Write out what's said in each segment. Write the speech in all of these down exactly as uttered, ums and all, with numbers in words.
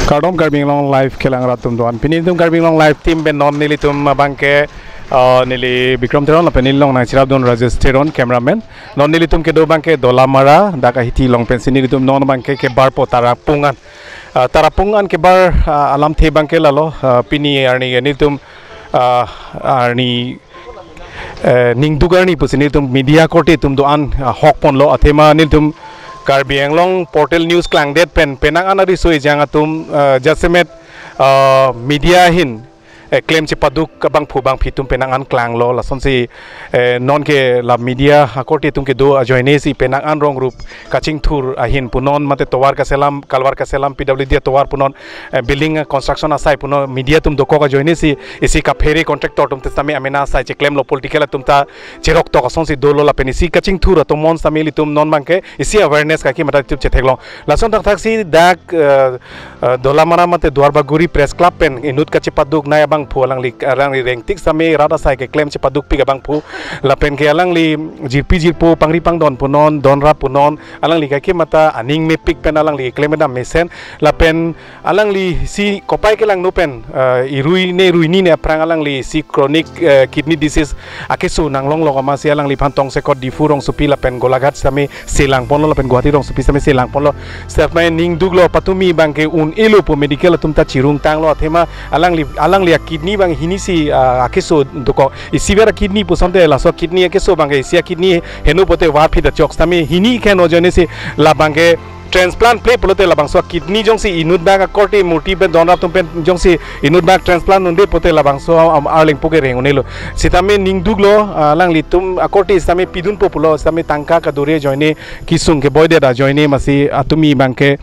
Kardom Karbi Anglong Live kelang rat atum doan. Pini nelitum Karbi Anglong Live team pen non nelitum abangke, uh, neli Bikram Teron lapen neli along nangcherapdun Rajesh Teron, cameraman. Non nelitum kedo abangke Dolamara, dak ahiti along pensi nelitum non abangke kebarpo Tarapung an. Uh, Tarapung an kebar, uh, alamthe abangke lalo, uh, pini arni ke nelitum, uh, arni eh, ningduk arni pusi nelitum media akorte atum doan, ah, hokponlo athema nelitum Karbi Anglong portal news klangdet pen penang an ariso ejang atum, eh, jasemet, ah, media ahin, eh, klem chepaduk abangphu bangphi atum penang an klanglo lasonsi, eh, non ke la media akorte atum kedo ajoinesi penang an rong rup kachingthur ahin punon mate tovar kaselam, kalvar kaselam P W D tovar punon, eh, building construction asai punon media atum dokok ajoinesi isi kaphere contractor atum te sitame amena asai cheklemlo political atum ta cheroktok asonsi dolo lapen isi kachingthur atum mon sitame ilitum non abangke isi awareness kaki mata YouTube chetheklong. Lason thakthaksi dak, eh, eh, Dolamara mate Duarbagori Press Club pen inut kachepaduknei abangphu alangli, alangli rengtik sitame rat asai keklem chepadukpik abangphu lapen ke alangli jirpi jirpo pangri pangdon punon donrap punon alangli kaki mata aning mepik pen alangli klem kedam mesen lapen alangli si kopai kelangno pen, eh, irui ne ruini ne aphrang alangli si chronic, eh, kidney disease akeso nanglonglok amatsi alangliphan tongsekot Diphu rongsopi lapen Golaghat sitame selangponlo lapen Guwahati rongsopi sitame selangponlo. Sitame ningduklo patumi abangke un-elo pu medical atum ta chirungtanglo athema alangli, alangli akidney abang hinisi, ah, akeso dokok. Isiver akidney pusonte laso akidney akeso abangke isi akidney heno pote varphit achok sitame hini keno ajoinesi labangke transplant ple pulote labangso akidney jongsi inut abang akorte murti pen donrap atum pen jongsi inut abang transplant unde pote labangso am, arleng puke reng un-elo. Sitame ningduklo, ah, alanglitum akorte sitame pidunpo pulo sitame tangka kadure ajoine kesung keboidet ajoine amatsi atumi abangke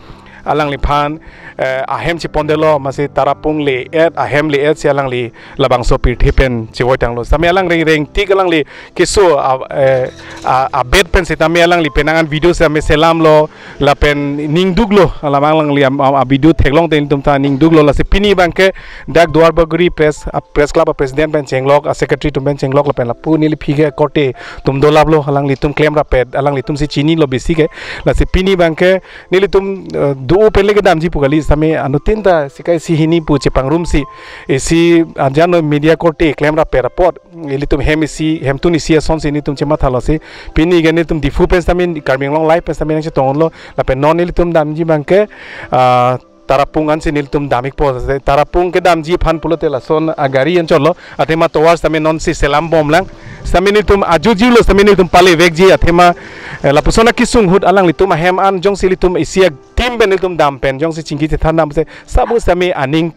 alangliphan, eh, ahem chepondetlo amatsi Tarapung le-et ahem le-et si alangli labangso pirthe pen chevoitanglo. Sitame alang reng rengtik alangli keso a, eh, a, abet pen sitame alangli penang an video sitame selamlo lapen ningduklo alam alangli am, am, a video theklongte nelitum ta ningduklo lasi pini abangke dak Duarbagori Press, a Press Club a president pen chenglok a secretary atum pen chenglok lapen lapu neli aphi ke akorte atum dolaplo alanglitum klemrappet alanglitum si chinilo besi ke lasi pini abangke nelitum, eh, do pen le kedamji pu kali sitame anuttin ta sikai si hini pu chepangrumsi isi ajano media akorte klemrappet apot ilitum hem isi hemtun isi asonsi nelitum chemathalosi pini ke nelitum Diphu pen sitame Karbi Anglong Live pen sitame nangchetonglo lapen non nelitum damji abangke, ah, Tarapung ansi nelitum damikpo. Tarapung kedamji aphan pulote lason agari anchotlo athema tovar sitame nonsi selambomlang sitame nelitum ajujilo sitame nelitum palevekji athema, eh, lapuson akesung ahut alanglitum ahem an jongsi ilitum isi ateam pen ilitum dam pen jongsi chingki chethan damsi sabu sitame aning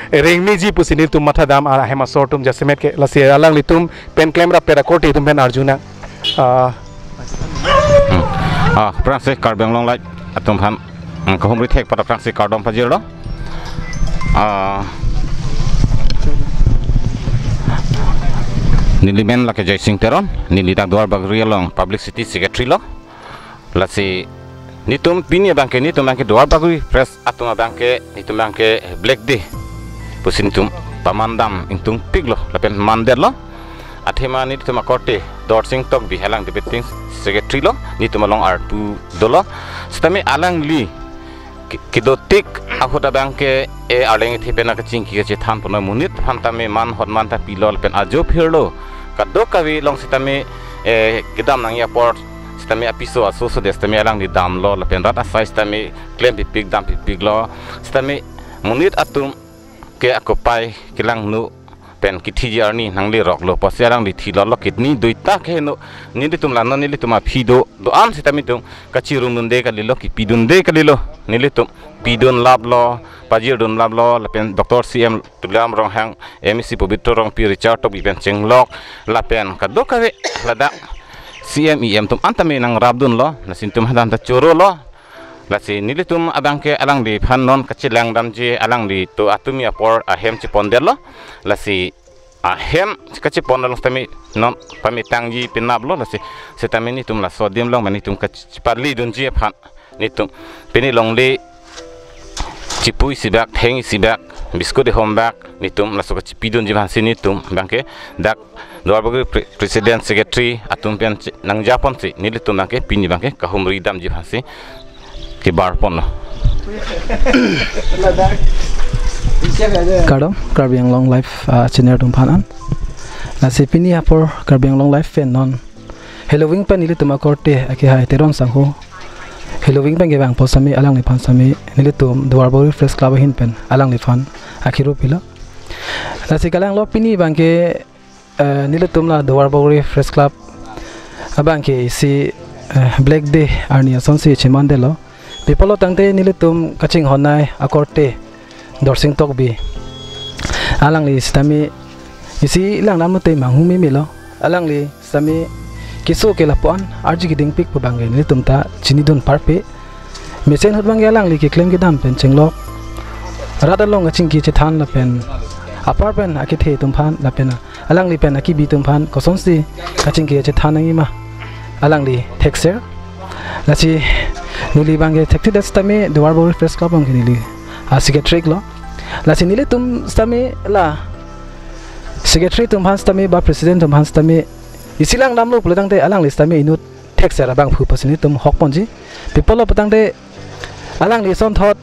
rengmeji pusi nelitum mathadam ahem asor atum jasemet ke lasi alanglitum pen klemrappet akorte atum pen arjunang. Ah. Hmm. Ah, aphrangsi Karbi Anglong Live atum aphan, hmm, kahumri thek pada aphrangsi kardom pajirlo. Ah. Neli men lake Joysing Teron, neli dak Duarbagori along publicity secretary lo. Lasi nelitum pini abangke nelitum abangke Duarbagori Press atum abangke nelitum abangke black day pusi nelitum pamandam ingtungpiklo lapen mandetlo. Athema nelitum akorte Dorsing Tokbi alang debating secretary lo nelitum along arpu dolo. Sitame alangli ke-, kedotik ahut abangke e arleng ithe pen akachingki kachethan punon monit aphan tame man hot man ta pilo lapen ajo phirlo kadokave along sitame, eh, kedam nangji apor sitame apiso aso so de sitame alangli damlo lapen rat asai sitame klempipik dampipiklo sitame monit atum ke akopai kelangno pen kithiji arni nangleroklo pusi alangli thilolo kidney duita keheno nelitum la non nelitum aphi do do-an sitame itum kachirungdunde kalilo kipidunde kalilo nelitum pidunlaplo pajirdunlaplo lapen Doctor C M Tuliram Ronghang, M A C Pobitro Rongpi, Richard Tokbi pen chenglok lapen kadokave ladak C M E M atum an tame nangrapdunlo lasi nelitum hadak ta chorolo. Lasi nelitum abangke alangliphan non kachelang damji alangli to atumi apor ahem chepondetlo. Lasi ahem kachepon along sitame non pametangji penaplo lasi sitame nelitum laso adim along mane nelitum kachepalidunji aphan nelitum pini longle chipu isi bag, theng isi bag, biscuit ihom bag nelitum laso kachepidunji aphansi nelitum abangke dak Duarbagori pre-, president secretary atum pen che-, nangjaponsi nelitum abangke pini abangke kahumri damji aphansi kebarponlo. Kardom, Karbi Anglong Live, ah, channel atum aphan an. Lasi pini apor Karbi Anglong Live pen non Heloving pen nelitum akorte akehai Teron sangho. Heloving pen kevang po sitame alangliphan sitame nelitum Duarbagori Press Club ahin pen alangliphan akhiru pilo. Lasi kalanglo pini abangke, eh, nelitum la Duarbagori Press Club abangke isi, eh, Black Day arni asonsi chemandetlo. Pi apotlo tangte nelitum kachinghon-ai akorte Dorsing Tokbi. Alangli sitame isi langdam lote manghu memelo. Alangli sitame keso ke lapu-an arju kedingpik pu abangke nelitum ta chinidun parpe. Mesen ahut abangke alangli keklem kedam pen chenglok rat along kachingki chethan lapen apar pen akethe atum aphan lapen alangli pen akibi atum aphan kosonsi kachingki chethan nangjima alangli thekser. Lasi neli abangke thekthedet sitame Duarbagori Press Club along ke neli a-secretary lo. Lasi nelitum sitame la secretary atum aphan sitame ba president atum aphan sitame isi langdamlo pulo tangte alangli sitame inut thekser abangphu pusi nelitum hokponji. Pi apotlo pu tangte alangli asonthot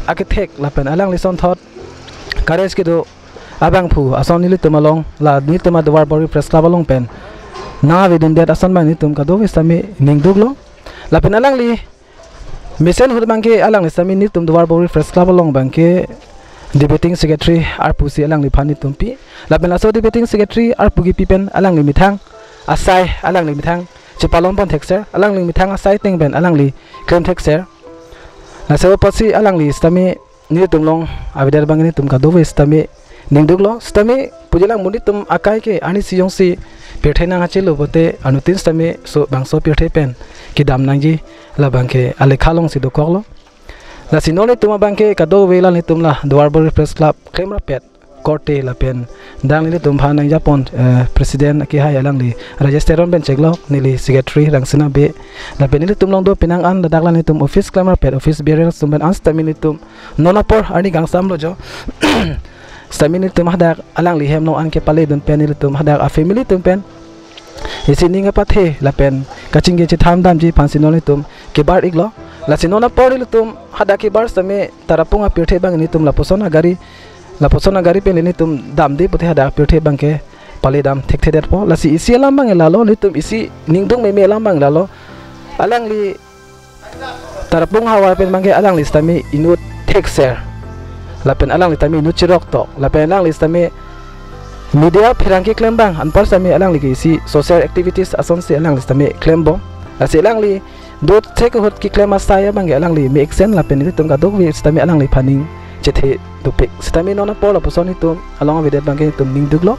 akethek lapen alangli asonthot courage kedo abangphu ason nelitum along la nelitum a-Duarbagori Press Club along pen nangvedundet ason abang nelitum kadokave sitame ningduklo. Lapen alangli mesen ahut abangke alangli sitame nelitum Duarbagori Press Club along abangke debating secretary arpu si alangliphan nelitum pi. Lapen laso debating secretary arpu kepi pen alangli methang asai, alangli methang chepalonpon thekser, alangli methang asai ateng pen alangli klem thekser. Laso apotsi alangli sitame nelitum along avedet abang nelitum kadokave sitame ningduklo. Sitame puji lang mo nelitum akai ke arnisi jongsi pirthe nang achelo pulote anuttin sitame so bangso pirthe pen kedam nangji labangke alekha alongsi dokoklo. Lasi non nelitum abangke kadokave la nelitum la Duarbagori Press Club klemrap-et korte lapen dak nelitum aphan nangjapon, eh, president akehai alangli Rajesh Teron pen cheklok, neli secretary Rangsina Bey. Lapen nelitum along do penang an ladak la nelitum office klemrap-et office bearers atum pen an sitame nelitum non apor arni kangsam lo jo. Sitame nelitum hadak alangli hem along an kepaledun pen nelitum hadak a-family atum pen isi ning kapathe lapen kachingki chethan damji aphansi non nelitum kebar-iklo. Lasi non apor nelitum hadak kebar sitame Tarapung apirthe abang nelitum lapuson agari, lapuson agari pen nelitum damde pulote hadak apirthe abangke paledam thekthedetpo. Lasi isi alam abang lalo, nelitum isi ningduk meme alam abang lalo. Alangli Tarapung havar pen abangke alangli sitame inut thekser lapen alangli sitame inut chiroktok lapen alangli sitame media pherangke klem abang anpar sitame alangli ke isi social activities asonsi alangli sitame klembom. Lasi alangli dothek ahut keklem asai abangke alangli me-iksen lapen nelitum kadokave sitame alangliphan ning chethe dopik. Sitame non apor lapuson nelitum along avedet abangke nelitum ningduklo.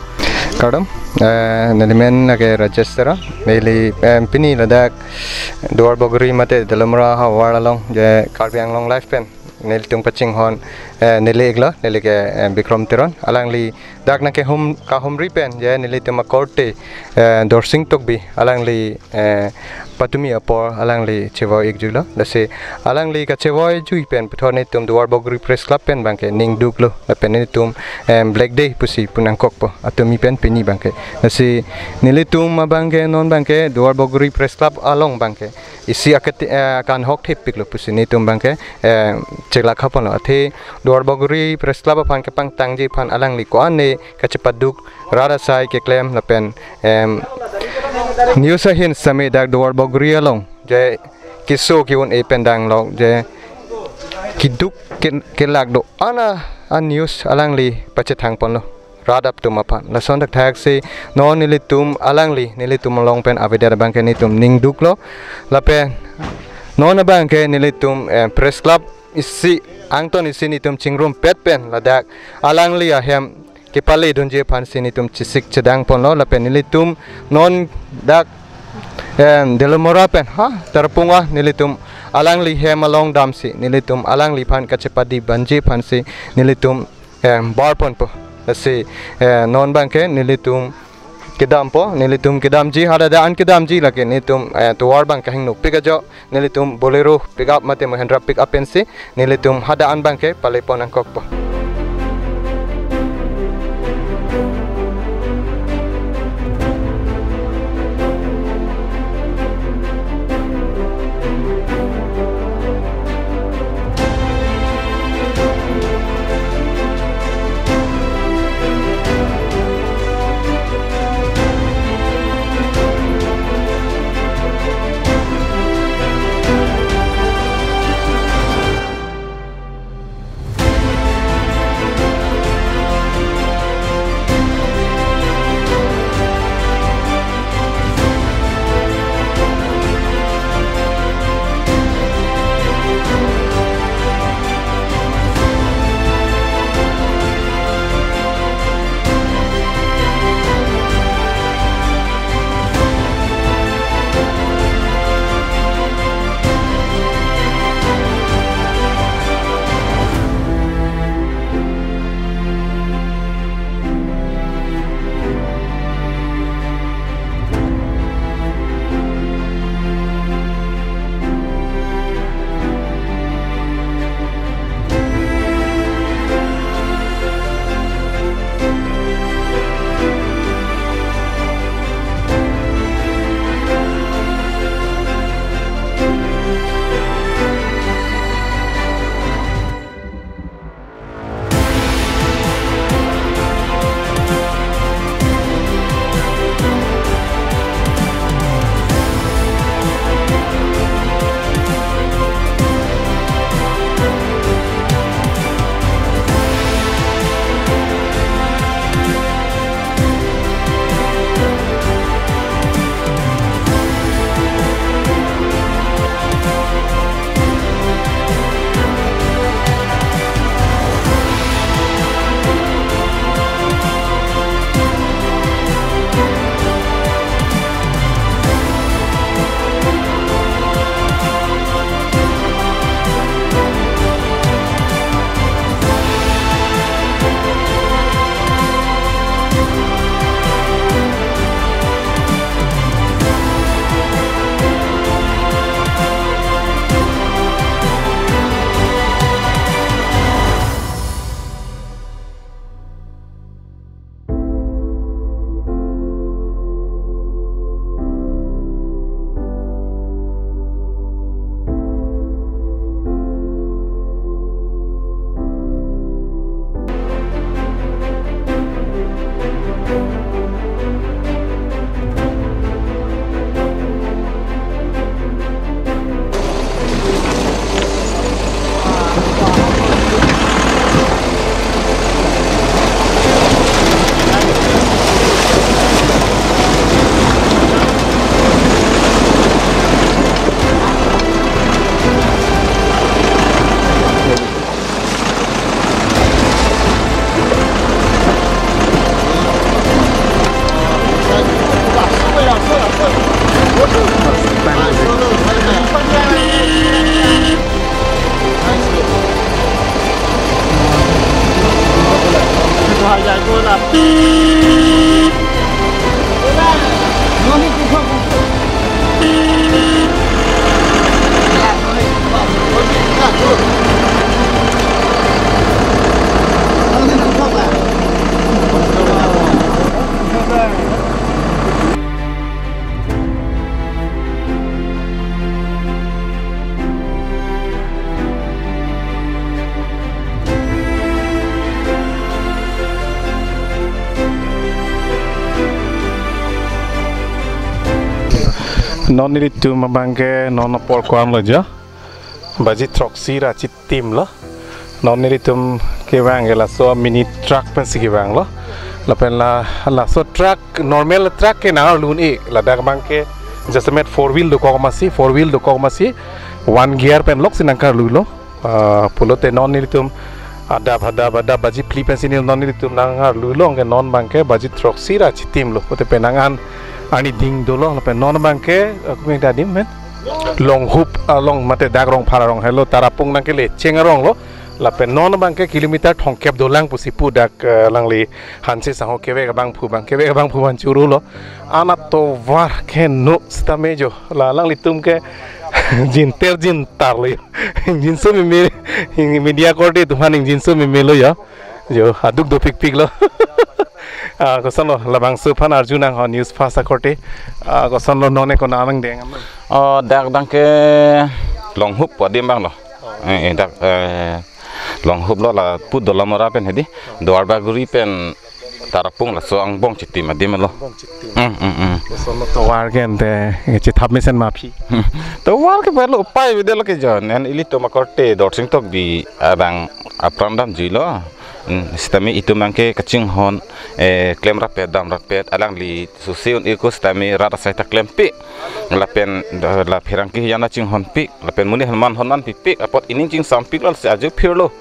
Kardom, eh, neli men ake Rajesh Teron, neli, em, pini ladak Duarbagori mate Dolamara havar along je Karbi Anglong Live pen nelitum kachinghon, eh, neli iklo, neli ke, eh, Bikrom Teron, alangli dak nangkehum, kahumri pen je nelitum akorte, eh, Dorsing Tokbi, alangli, eh, patumi apor alangli chevoi-ikjuilo. Lasi alangli kachevoi-jui pen puthot nelitum Duarbagori Press Club pen abangke ningduklo lapen nelitum, em, Black Day pusi pu nangkokpo atumi pen pini abangke. Lasi nelitum abangke non abangke Duarbagori Press Club along abangke isi akati, eh, akanhok thepiklo pusi nelitum abangke, eh, cheklak haponlo. Athe Duarbagori Press Club aphan kepangtangji aphan alangli ko-an ne kachepaduk rat asai keklem lapen, em, news ahin sitame dak Duarbagori along je keso ke-un-e pen danglok je keduk ke, kelak do-an a, a-news alangli pachethangponlo rat atum aphan. Lason thakthaksi non nelitum alangli nelitum along pen avedet abangke nelitum ningduklo lapen non abangke nelitum, eh, Press Club isi angton isi nelitum chingrumpet pen ladak alangli ahem kepaledunji aphansi nelitum chesik chedangponlo lapen nelitum non dak, em, Dolamara pen ha Tarapung a nelitum alangli hem along damsi nelitum alangliphan kachepadi banji aphansi nelitum, em, barponpo. Lasi, eh, non abangke nelitum kedampo, nelitum kedamji, hadak an kedamji lake nelitum, eh, tovar abang kahingnopik ajo, nelitum Bolero pick up mate Mahindra pick up pensi nelitum hadak an abangke palepon nangkokpo. Non nelitum abangke non apor ko-an lo jo. Baji throksi ra chitim lo. Non nelitum kevang ke laso mini truck pensi kevang lo. Lapen la laso truck, normal truck ke nang arlu un-e, ladak abangke jasemet four wheel dokok masi, four wheel dokok masi, one gear pen loksi nang karlu lo. Ah, pulote non nelitum adap adap adap baji phli pensi neli non nelitum nang arlu lo, anke non abangke baji throksi ra chitim lo. Pute penang an ani ding dolo, lapen non abangke, ah, kumeng ta adim men. Longhup along mate dak Rongphar arong helo, Tarapung nang kele cheng arong lo. Lapen non abangke kilometer thomkep dolang pusi pu dak, eh, alangli Hanse Sangho kevek abangphu abang, kevek abangphu abang choro lo. An atovar ke no sitame jo. La alanglitum ke jinter jintar lo jo. Ingjinso meme, ing media korte atum aphan ingjinso meme lo jo. Jo, aduk dopikpik lo. Ah, koson lo, labangso aphan arju nang ho News Fast akorte. Ah, koson lo non ne konat nangdeng? Oh, dak abangke Longhup pu adim abang lo. Eh, eh, dak, eh, Longhup lo, lapu Dolamara pen hedi. Duarbagori pen Tarapung laso angbong chitim adim lo. Angbong chitim. Hmm, hmm, hmm. Koson lo tovar ke ante, eh, chethap mesen ma aphi? Hmm. Tovar ke perlu upai bidelo ke jo. Nen ilitum akorte Dorsing Tokbi abang apran damjuilo. Hmm, sitame itum abangke kachinghon, eh, klem rapet, dam rapet, alangli susi un-e ko sitame rat asai ta klempik. Lapen, eh, la pherangke hiyan ta chinghonpik, lapen monit hon man hon manpikpik, apot ining chingsampik lo, si ajo phirlo.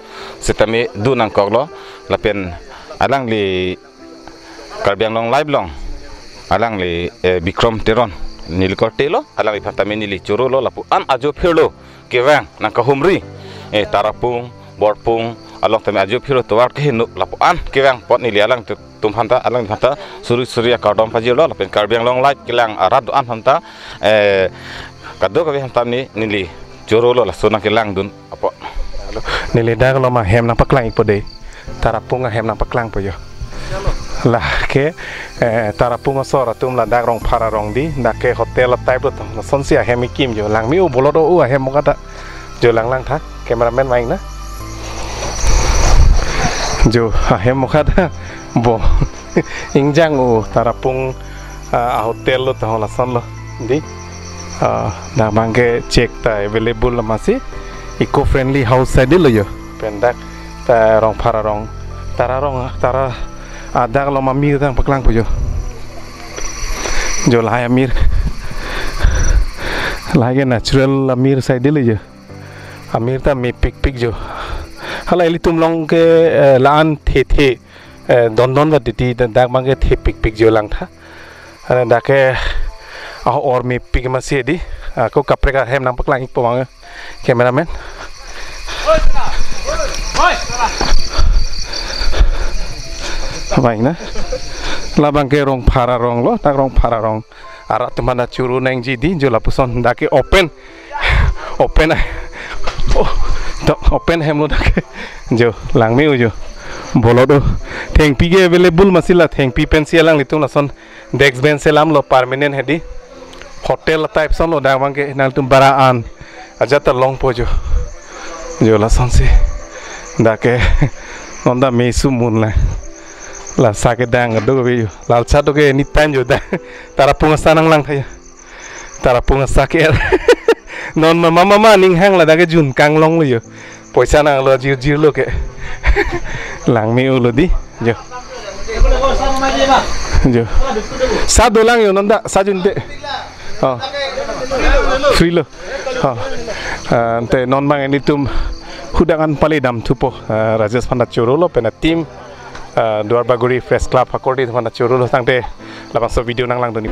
Sitame do nangkok lo, lapen alangli Karbi Anglong Live along, alangli, eh, Bikrom Teron, neli korte lo, alangliphan tame neli choro lo, lapu an ajo phirlo, kevang nang kahumri, eh, Tarapung, Borpung along tame ajo phirlo tovar keheno, lapu an kevang apot neli alangtum aphan ta, alangliphan ta suri suri akardom pajirlo, lapen Karbi Anglong Live kelang arat do-an aphan ta, eh, kadokave aphan ta ne neli choro lo, laso nang kelangdun apot. Neli dak lo ma hem nangpaklang ikpo dei. Tarapung ahem nangpaklangpo jo. Lake, eh, Tarapung asor atum ladak Rongphar arong di, dak ke hotel type lo to. Lasonsi ahem ikim jo. Langme-o, bolot-o, o ahem mokata. Jo, langlang tha, cameraman main na. Jo, ahem mokata. Bo. Ingjang-o, Tarapung, ah, a hotel lo to, lason lo. Di. Ah, dak abangke check ta available lo masi. Eco friendly house side lo jo. Pen dak ta Rongphar arong. Tara arong, tara adak lo ma amir dang paklangpo jo. Jo, lahai amir. Lahai ke natural amir side lo jo. Amir ta mepikpik jo. Hala ilitum along ke, eh, la-an thethe, eh, dondon ba titi, dak abangke thepikpik jo lang tha. Ane dak ke, ah, or mepik masi di. Ako kaprek ahem nangpaklang ikpo abang, cameraman. Abang na. Labangke Rongphar arong lo, dak Rongphar arong. Arat atum aphan ta choro nangji di, jo lapuson dak ke open. Open ai. Oh, to open hem lo dak ke. Jo, langme-o jo. Bolot-o. Thengpi ke available masi, la thengpi pensi alanglitum lason desk bench selam lo, permanent hedi. Hotel type ason lo, dak abangke nangtum bara an ajat ta longpo jo. Jo, lasonsi. Dak ke non ta me sumun la. La sa kedang do ke jo. Lalsa do ke anytime jo dak. Tarapung asa nanglang tha jo. Tarapung asa ke. Non mama mama ning hang ladak ke jun kanglong lo jo. Poisa nanglo jirjir lo ke. Langme-o lo di. Jo. Jo. Sa dolang jo non ta, sa junte. Oh. Free lo. Oh. Ah, ante non abang ilitum hadak an pale damthupo. Ah, Rajesh aphan ta choro lo pen a team, ah, Duarbagori Press Club akorte aphan ta choro lo, tangte labangso video nanglangdun.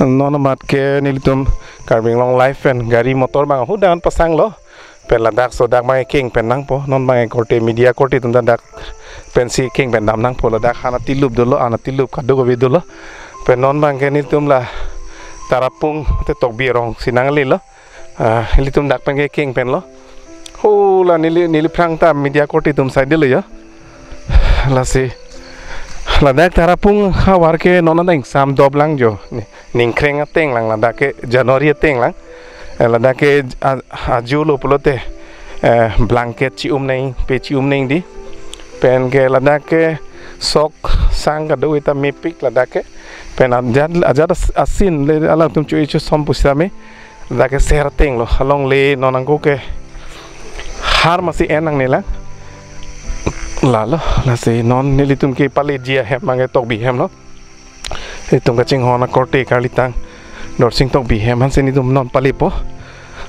Non amat ke nelitum Karbi Anglong Live pen gari motor abang ahut an pasanglo. Pen ladak so dak abang keng pen nangpo. Non abang korte media korte atum ta dak pensi keng pen dam nangpo, ladak ana tilup dolo, ana tilup kadokave dolo. Pen non abang ke nelitum la Tarapung te Tokbi arongsi nanglelo. Ah, nelitum dak pen ke keng penlo. Ho la neli, neli aphrang ta media korte atum side lo ya. Lasi ladak Tarapung havar ke non adang sam doplang jo. Ni, ningkreng ateng lang ladak ke, January ateng lang. Eh, ladak ke a-, ajo lo pulote, eh, blanket chi-um nangji, pe chi-um nangji. Pen ke ladak ke sok sang kadokave ta mepik ladak ke. Pen ajat, ajat as-, asin le alangtum cho-i chosom pusitame. Ladak ke ser ateng lo, along le non angko ke har masi en nangne lang. Lalo, lasi non nelitum kepaleji ahem abang ke Tokbi hem lo. Nelitum kachinghon akorte Karlitang Dorsing Tokbi hem aphansi nelitum non palepo.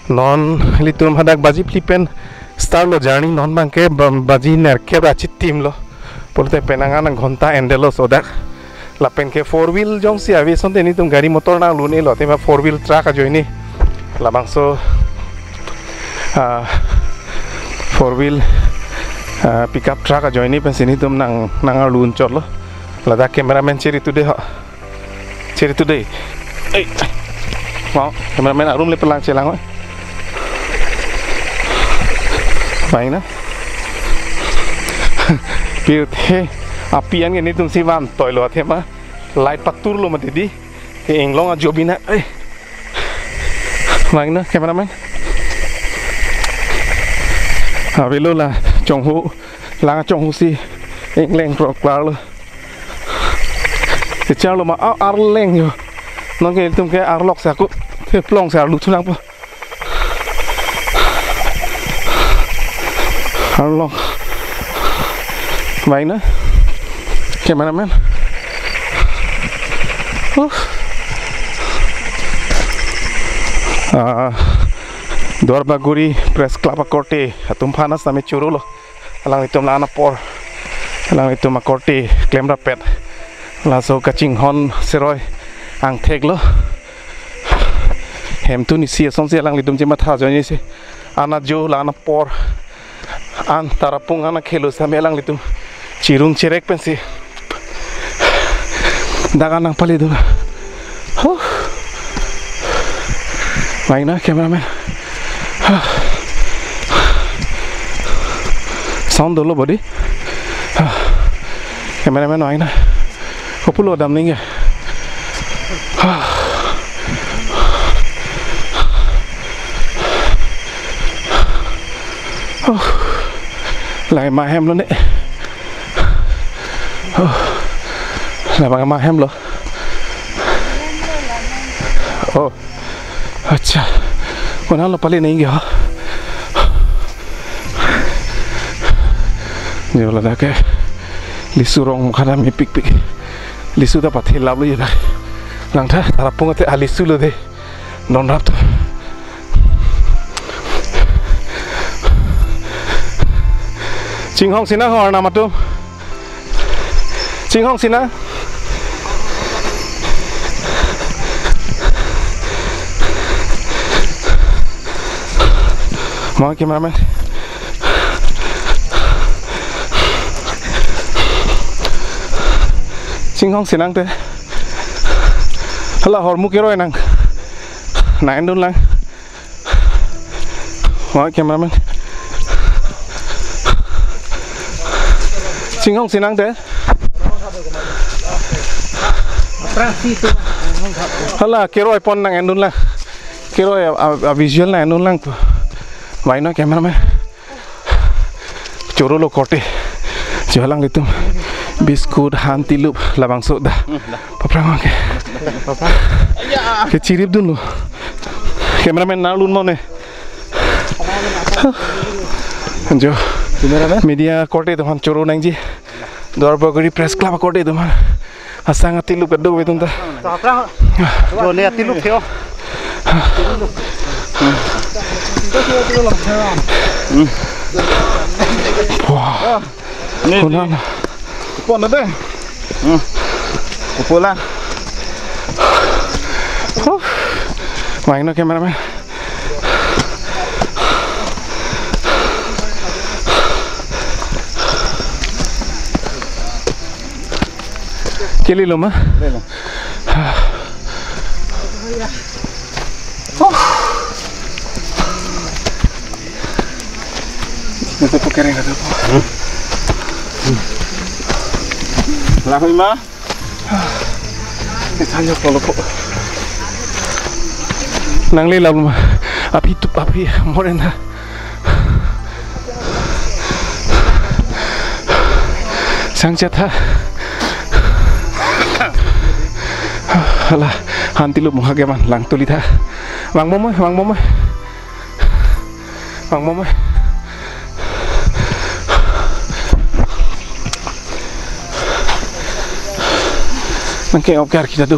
Non nelitum hadak baji phli pen start lo journey, non abang ke ba-, baji nerkep ra chitim lo. Pulote penang anang ghonta endelo so dak. Lapen ke four wheel jongsi ave asonte nelitum gari motor nanglu-un-elo, athema four wheel truck ajoine. Labangso, ah, four wheel, ah, pickup truck ajoine pensi nelitum nang, nangarlu-un chotlo. Ladak cameraman chiri today ho. Chiri today. Ei. Mau, cameraman arum le pelang chelang oi. Baik na. Pirthe api an ke nelitum si vantoilo athema light patur lo mati di. Ke inglong ajo bina. Ei. Baik na, cameraman. Avelo la chonghu, lang chonghu si ingleng pro klarlo. Kecharlo ma, ah, arleng jo. Non ke ilitum ke arlok sa ku, ke plong sa lu thunang po. Arlok. Baik na? Cameraman. Uh. Ah, Duarbagori Press Club akorte atum aphan sitame choro lo. Alanglitum la-an apor, alanglitum akorte klemrap pet. Laso kachinghon seroi angthek lo. Hemtun isi asonsi alanglitum chematha ajoine si. Ana jo la-an apor. An Tarapung ana khelo sitame alanglitum chirung cherek pensi. Dak an nangpale dun. Huh. Baik na, cameraman. Huh. Sound dolo body. Huh. Cameraman baik na. Kopulo dam ningke. Huh. Huh. Lahai ma hem lo ne. Oh. Labang ma hem lo. Oh. Acha. Konat lo pale ningke ho. Jo ladak ke. Lisu rong mukha ta mepikpik. Lisu ta pathe lap lo ya ta. Langtha Tarapung ate alisu lo de. Non rap tu. Chinghong sinang ho arnam atum. Chinghong sinang. Mo cameraman. Chinghong sinang te. Hala hormu keroi nang. Nang endun lang. Oi, cameraman. Chinghong sinang te. Hala, keroi pon nang endun lang. Keroi a, a, a visual nang endun lang. Baik no, cameraman. Choro lo korte. Jo alanglitum biscuit han tilup labangso da. Hmm, da. Paphrang ke. Paphrang. Kechirip dunlo. Cameraman nang lun mo ne. Jo. Cameraman? Media korte atum aphan choro nangji. Duarbagori Press Club akorte atum aphan. Asang atilup kadokave atum ta. Saphrang. Jo ne atilup theo. Wah. Ne. Konat. Pon na de. Hmm. Kopulo. Huh. Vangnon cameraman. Kelelo ma? Lelo. Nasa po kering kata po. Lahoi ma? Ita nyo polo po. Nangle lalu ma. Aphi tup aphi morena. Sangchat tha. Hala, hanti lup mungha keman lang tuli tha. Vangmomoi, vangmomoi. Vangmomoi. Nangke-op ke arki ta do.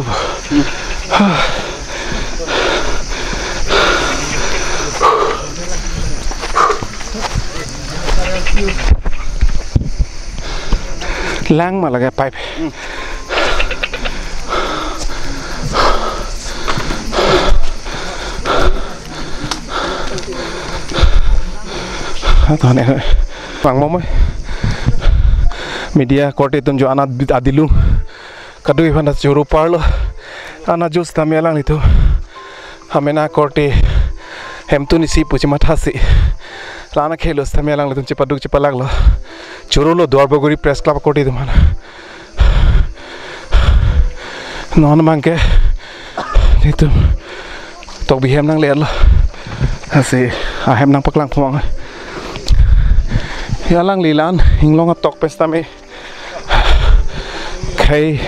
Lang ma lake pipe. Aton eh. Vangmomoi. Media korte atum jo anat adilung. Kadokave aphan ta choro parlo. Anat jo sitame alanglitum amena korte hemtun isi pu chemathasi. La-an akhei lo sitame alanglitum chepaduk chepalaklo. Chorolo Duar Bagori Press Club korte atum aphan. Non abangke nelitum tokbi hem nangletlo. Lasi ahem nangpaklang pumang. Ya alangli la-an inglong atok pen sitame khei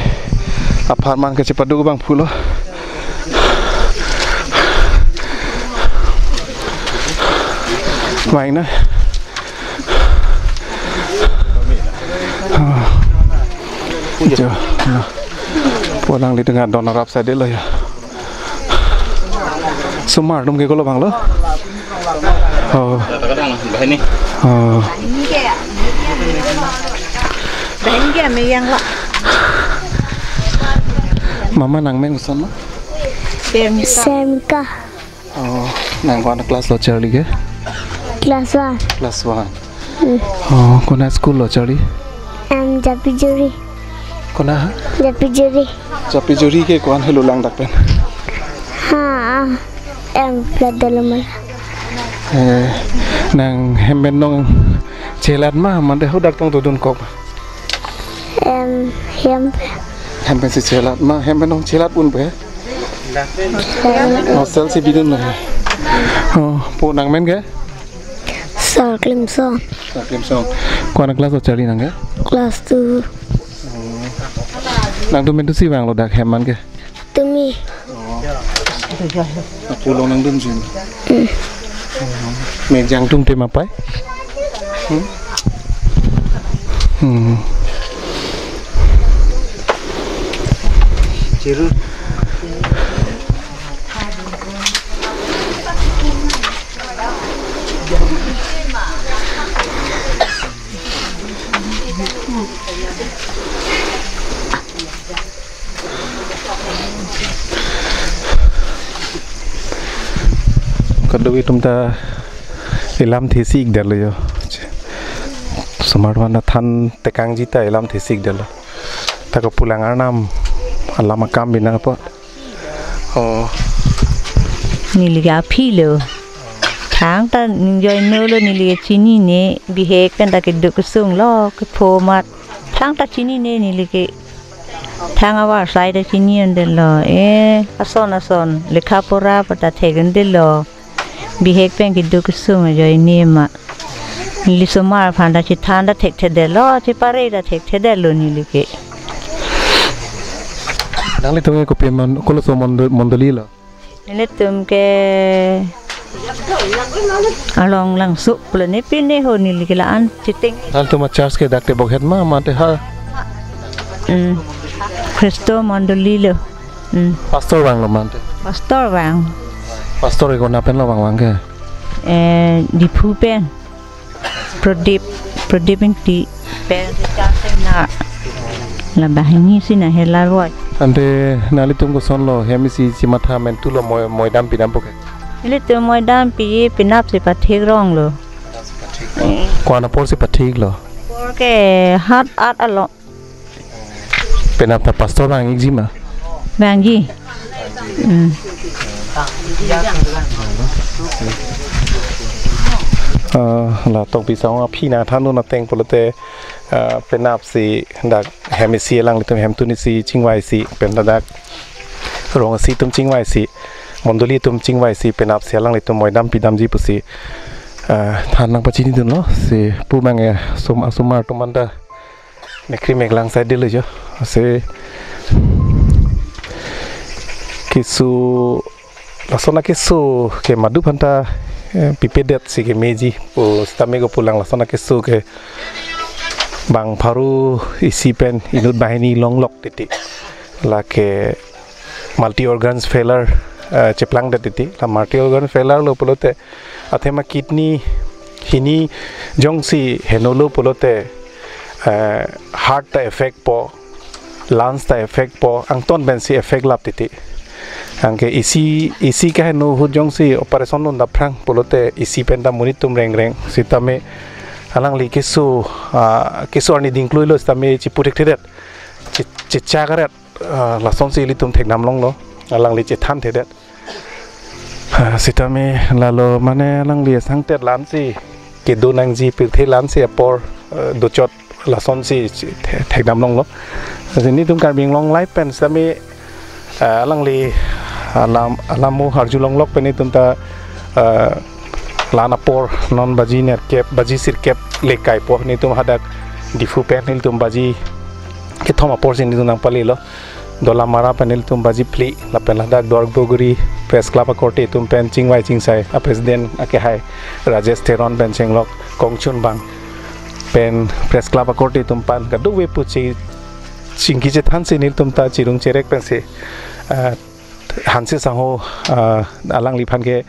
apharman kachepaduk abang pulo. Maina. Jo. Po alanglitum adon arap sade lo ya. Osomar atum ke kolo abang lo. Oh. Bahini. Oh. Mama nangmen koson ma? Semka. Oh, nang ko-an class lo charli ke? Class one. Class one. Hmm. Oh, kona school lo charli? Em, Japijuri. Kona ha? Japijuri. Japijuri ke ko-an helo lang dak pen? Ha, em, pladalumala. Eh, nang hem pen nong chelat ma, mande ho dak tong dodun kok. Em, hem. Hem pen si chelat ma, hem pen nong chelat un pe? Em, hostel si bidun na. Oh, po nangmen ke? Sarklimson. Sarklimson. Ko-an class lo charli nang ke? Class two. Nangtum pen tu si vanglo dak hem man ke? Tumi. Apo along nangdun jin. Hmm. Mejang tum te ma pai. Hmm. Hmm. Chiru. Kadokave atum ta elam thesi-ikdetlo jo. Osomar atum aphan than tekangji ta elam thesi-ikdetlo. Ta kapulang arnam alam akam binang apot. Oh. Neli ke aphi lo. Thangta ning joinolo, neli ke chinine, bihek pen ta keduk kesung lo, kepho amat. Thangta chinine neli ke. Thang avarsai ta chini-un-edetlo. Eh, ason ason lekha pora pu ta thek-un-edetlo. Bihek pen keduk kesung ajoine ma. Neli osomar aphan ta chethan ta thekthedetlo, chepare ta thekthedetlo neli ke. Nanglitum ke kopi mon-, koloso mondo-, mondoli lo? Nelitum ke Arlong Langsuk pulo, ne pine ho neli ke la-an chiteng. Nangtum a-church ke dak tebok het ma, mate ha? Hmm. Khristo mondoli lo. Hmm. Pastor vanglo mante? Pastor vang. Pastor ke kona pen lo vang vang ke? Eh, Diphu pen. Prodip, Prodip Ingti pen si church na. La banghini si na hela roi. Ante nanglitum kosonlo hem isi chimatha mentulo, moi, moi dam pidampo ke? Ilitum moi dam pi, penap si pathik ronglo. Ko-an apor si pathiklo? Apor ke hat at alo. Penap ta pastor vang-ikji ma? Vangji. Hmm. Ah, la Tokbi Sahong aphi nangthandun ateng pulote, ah, penap si dak hem isi alanglitum hemtun isi chingvaisi pen ladak rong isi atum chingvaisi, mondoli atum chingvaisi penap si alanglitum moi dam pidamji pusi, ah, than nangpachinidunlo. Si pu abangke som asomar atum anta mekri meklang saidelo jo. Si keso, lason akeso ke madu aphanta, eh, pipedet si kemeji pu sitame kopulang, lason akeso ke bang pharo isi pen inut banghini longlok titi. Lake multi organs failure, eh, cheplangdet titi. La multi organ failure lo pulote athema kidney hini jongsi henolo pulote, eh, heart ta affect po, lungs ta affect po, angton pensi affect lap titi. Anke isi, isi kaheno ahut jongsi operation dun daphrang pulote isi pen ta monit atum rengreng. Sitame alangli keso, ah, keso arni dingkluilo sitame chipu thekthedet, chi-, chichak aret, ah, lasonsi ilitum thekdam longlo, alangli chethanthedet. Ah, sitame lalo mane alangli asangtet la-ansi kedo nangji, pirthe la-ansi apor, eh, dochot, lasonsi the-, thekdam longlo. Lasi nelitum Karbi Anglong Live pen sitame, eh, alangli alam, alam mo arjulonglok pen nelitum ta, eh, la-an apor non baji nerkep, baji sirkep le kaipo, nelitum hadak Diphu pen nelitum baji kethom apor si nelitum nangpalelo. Dolamara pen nelitum baji phli, lapen ladak Duarbagori Press Club akorte atum pen chingvai chingsai, a president akehai Rajesh Teron pen chenglok, kongchun abang pen Press Club akorte atum aphan kadokave pu chi chingki chethansi nelitum ta chirung cherek pensi, ah, Hanse Sangho, ah, alangliphan ke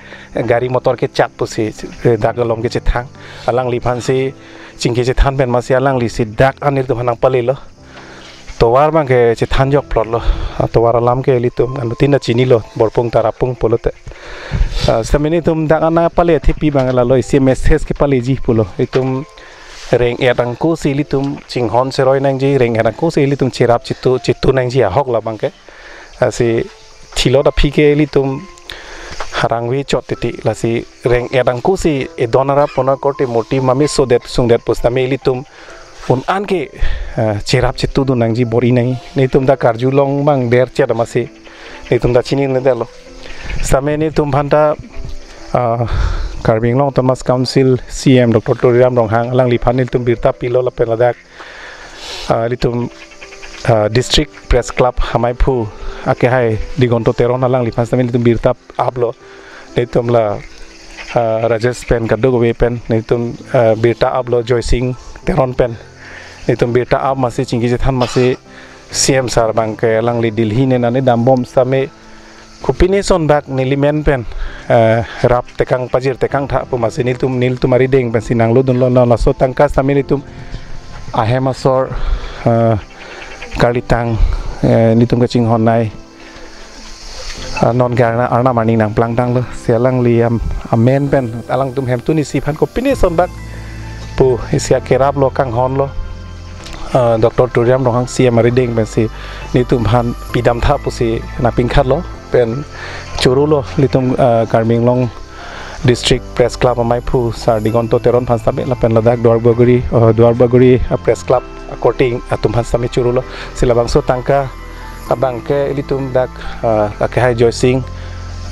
gari motor kechak pusi, eh, dak along kechethang. Alangliphansi chingki chethan pen masi alanglisi dak an nelitum aphan nangpalelo. Tovar abangke chethan jokplotlo. Ah, tovar alam ke ilitum anuttin ta chinilo, Borpung Tarapung pulote. Ah, sitame nelitum dak an nangpale athepi abang lalo isi message kepaleji pulo. Itum reng-et angko si ilitum chinghon cheroi nangji, reng-et angko si ilitum cherap chitu, chitu nangji ahok labangke. Lasi thilot aphi ke ilitum harangve chot titi, lasi reng-et angko si edon arap pona korte murti mame sodet sungdet pusitame ilitum un-an ke, eh, cherap chitudun nangji, bor-i nangji. Nelitum ta karjulong abang derchet amatsi nelitum ta chininedetlo. Sitame nelitum aphanta, ah, Karbi Anglong Autonomous Council C E M Doctor Tuliram Ronghang alangliphan nelitum birta pilo lapen ladak, ah, ilitum, ah, District Press Club amaiphu akehai Digonto Teron alangliphan sitame nelitum birta aplo. Nelitum la, ah, Rajesh pen kadokave pen nelitum, ah, birta aplo, Joysing Teron pen. Nelitum birta ap masi chingki chethan masi C E M sir abangke alangli Delhi ne nangdambom sitame kopine son bak neli men pen, eh, rap tekang pajir tekang tha pu masi nelitum, nelitum arideng pensi nanglodunlo, non laso tangka sitame nelitum ahem asor, eh, karlitang, eh, nelitum kachinghon nei, ah, non ke arna, arnam arni nangplangtanglo. Si alangli am-, amen pen alangtum hemtun isi aphan kopine son bak pu isi akeraplo, kanghonlo. Ah, Doctor Tuliram Ronghang C E M arideng pensi nelitum aphan pidam tha pusi nangpinkhatlo pen churulo nelitum, ah, Karbi Anglong District Press Club amaiphu sir Digonto Teron aphan sitame lapen ladak Duarbagori, ah, Duarbagori, ah, Press Club akorte atum aphan sitame churulo. Si labangso tangka abangke ilitum dak, ah, akehai Joysing,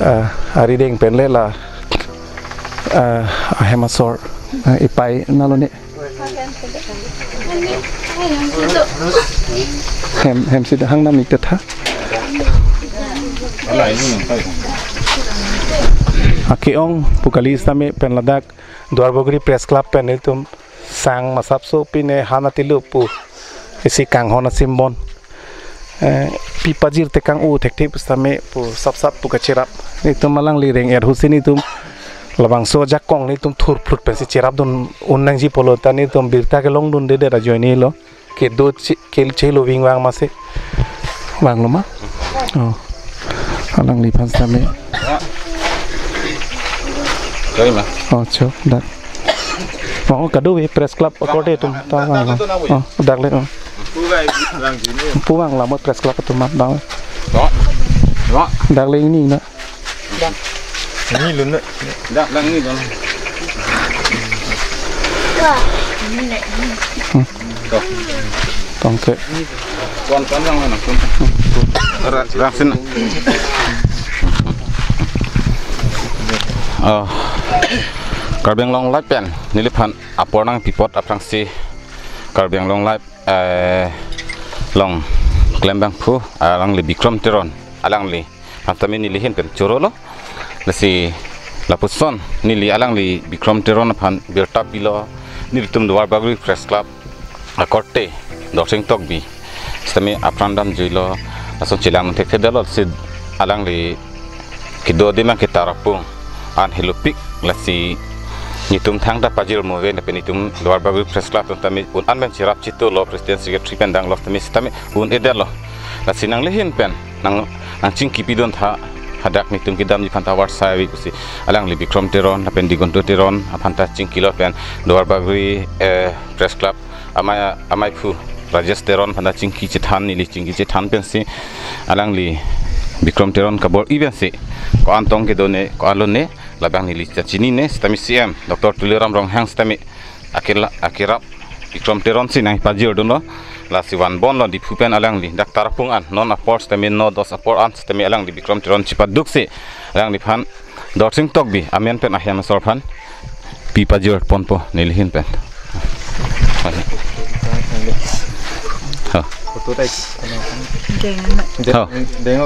ah, arideng pen le la, ah, ahem asor, ah, ipai nalo ne. Hem, hem si dah hang nam ik tha. Ake-ong pu kali sitame pen ladak Duarbagori Press Club pen nelitum sang masapso pine hana tilu pu isi kanghon asim bon. Eh, pi pajir tekang-o thekthe pusitame pu sapsap pu kacherap. Nelitum alangli reng-et ahut si nelitum labangso ajakong nelitum thurphrut pensi cherapdun un nangji pulo ta nelitum birta kelongdundedet ajoinelo. Kedo che-, ke chelo vingvang masi. Vanglo ma? Oh. Alangliphan sitame. Sorry ma. Oh, chok, dak. Oh, kadokave Press Club akorte atum ta vanglo. Oh, dak le. Oh. Pu vanglo mo Press Club atum ma dak. Dak le ini na. Ini lun. Dak, dak ini lun. Tongke. Kon, kon lang na, kon. Ra-, rangsin. Oh. Karbi Anglong Live pen neliphan apor nangpi apot aphrangsi Karbi Anglong Live, eh, along klembangphu alangli Bikrom Teron alangliphan tame neli ahin pen chorolo. Lasi lapuson neli alangli Bikrom Teron aphan birta pilo, nelitum Duarbagori Press Club akorte Dorsing Tokbi sitame apran damjuilo, lason chelang thekthedetlo, si alangli kedo adim ke Tarapung an helopik, lasi netum thangta pajirmo ave, lapen netum Duarbagori Press Club atum tame un-an pen cherap chetonglo, President Secretary pen danglo tame sitame un-edetlo. Lasi nangli ahin pen nang, nangchingki pidun tha, hadak netum kedamji aphanta varsai ave pusi alangli Bikrom Teron lapen Digonto Teron aphanta chingkilo pen Duarbagori, eh, Press Club amei, ameiphu Rajesh Teron aphanta chingki chethan, neli chingki chethan pensi alangli Bikrom Teron kabor-i pensi ko-an tong kedo ne, ko-an lone, labang neli ta chinine, sitame C M Doctor Tuliram Ronghang sitame akela-, akerap Bikrom Teron si nangpajirdunlo, lasi vanbomlo Diphu pen alangli dak Tarapung an, non apor sitame no dos apor an sitame alangli Bikrom Teron chepaduksi alangliphan Dorsing Tokbi amen pen ahem asor aphan pi pajirponpo neli ahin pen. Ha. Deng. Ho. Deng.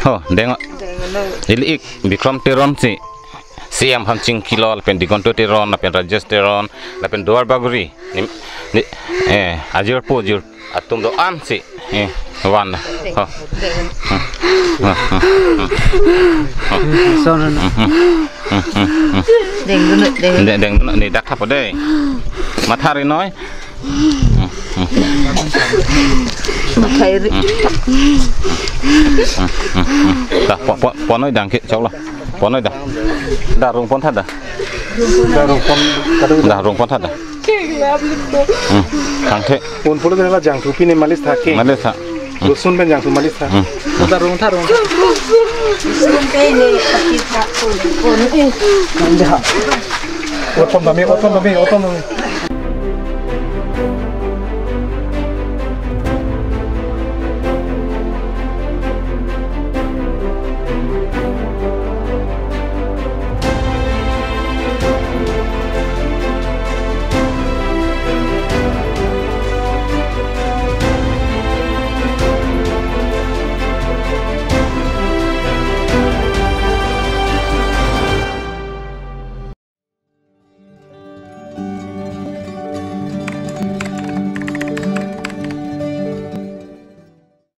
Ho, deng. Deng. Ili ik Bikrom Teron si C M aphan chingkilo, lapen Digonto Teron, lapen Rajesh Teron, lapen Duarbagori. Ni, ni, eh, ajirpo, ajir atum do-an si, eh, van. Ho. Son. Deng dun, deng. Deng, deng dun, ne dak thapo dei. Matha ri noi. Matha ri. Da, po, po, ponnoi dang ke, choklo. Ponnoi da. Da rungpon tha da. Da rungpon, da rungpon tha da. Hmm. Thangthe. Un pulo de la jangthu pine malis tha ke. Malis tha. Hmm. Rosun pen jangthu malis tha. Hmm. Da rung tha rung. Rosun pine pati tha pon pon. Oton bami, oton bami, oton bami.